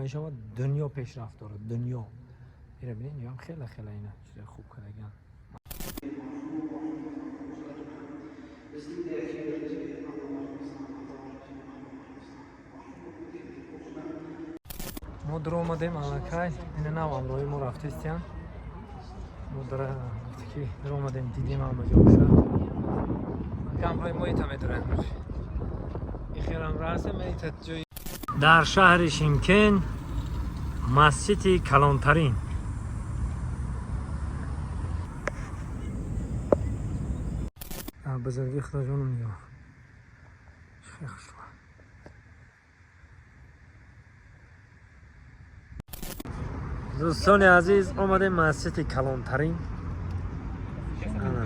Мешавад дунё пешрафт дорад, дунё. Ира бинед, инҷо ҳам хеле хеле ина чизои хуб кардагиан. Мо дуромадем аллакай, ина нав ҳамроҳи мо рафтистиян. Мо дара гуфта ки дуромадем, дидем ҳама ҷоша. Ҳамроҳи мо ита медорем. Ихерам расем, ита ҷои дар шаҳри Шимкент масҷиди калонтарин. Бузургии Худоҷонум нигоҳ. Хеле хушрӯ. Дӯстони азиз, омадем масҷиди калонтарин. Ана.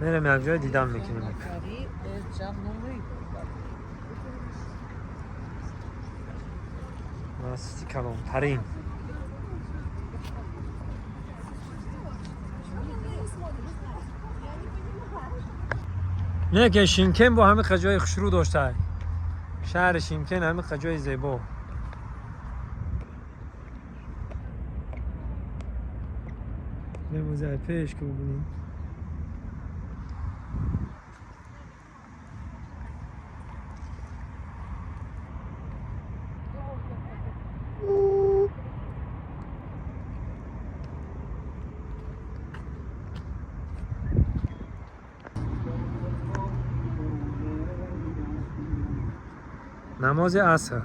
Мерем як ҷой дидан мекунем. Масҷиди калонтарин. Не ки Шимкент бо ҳамин ҷои хушрӯ дошта. Шаҳри Шимкент ҳамин ҷои зебо. Мемозай пеш ки бубинем. Намози аср.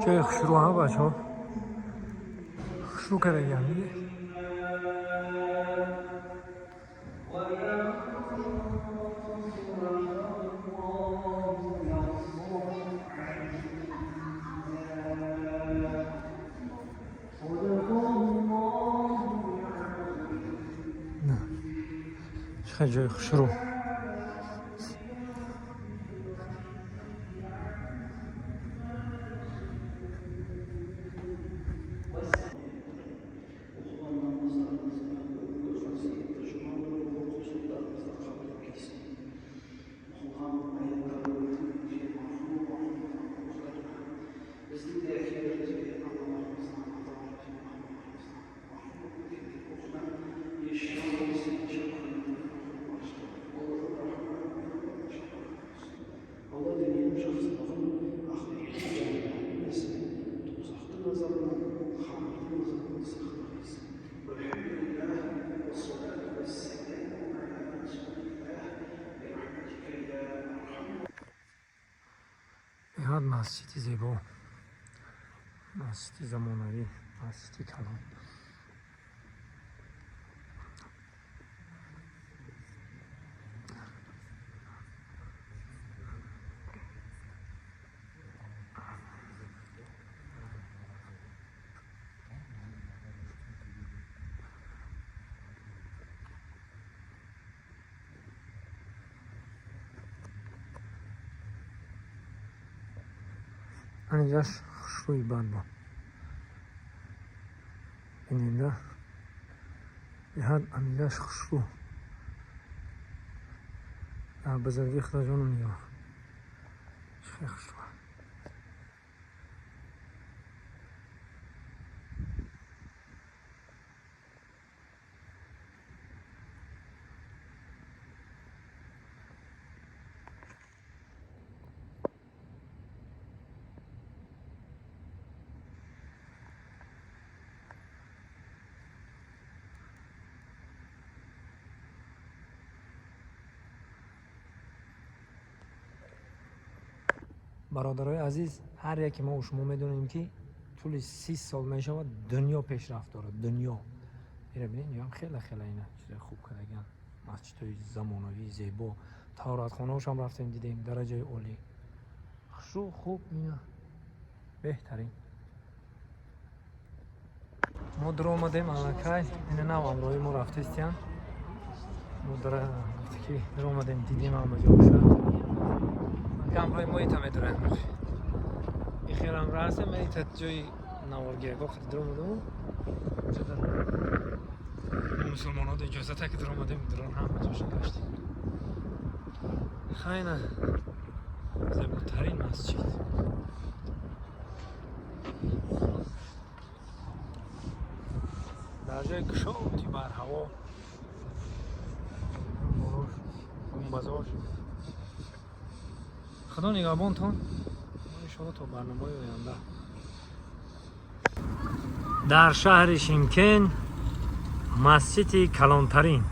Ҷои хушрӯ ҳа бачаҳо. Хушрӯ кардагиам диде. Чӣ ҷои хушрӯ. Беҳад масҷиди зебо. Масҷиди замонавӣ, масҷиди калон. Анинҷаш хушрӯи бад бо. Биненда беҳад анинҷаш хушрӯ. Дар бузургии Худоҷонум нигоҳ. Хеле хушрӯ. Бародарои азиз, ҳар яке мо шумо медонем, ки тӯли 30 сол мешавад, дунё пешрафт дорад. Дунё ира бинед, ям хеле хеле ина чизои хуб кардагиан, масҷидҳои замонавӣ, зебо, таҳоратхонаҳошам рафтем, дидем, дараҷаи олӣ, хушрӯ, хуб, ина беҳтарин. Мо дуромадем аллакай, ина нав ҳамроҳи мо рафтестиян. Мо гуфта ки дуромадем, дидем ҳама ҷоша. Ҳамроҳи мо ита медураем, ихелам расем, ита ҷои наворгирагоҳ қати дуромадему мусулмонода иҷозата ки дуромадем, дурон ҳама ҷоша гаштем. Хайна зеботарин масҷид. Дар ҷои кушоди барҳаво, болош гумбазош. Худо нигаҳбонтон, иншоалло то барномаи оянда. Дар шаҳри Шимкент масҷиди калонтарин.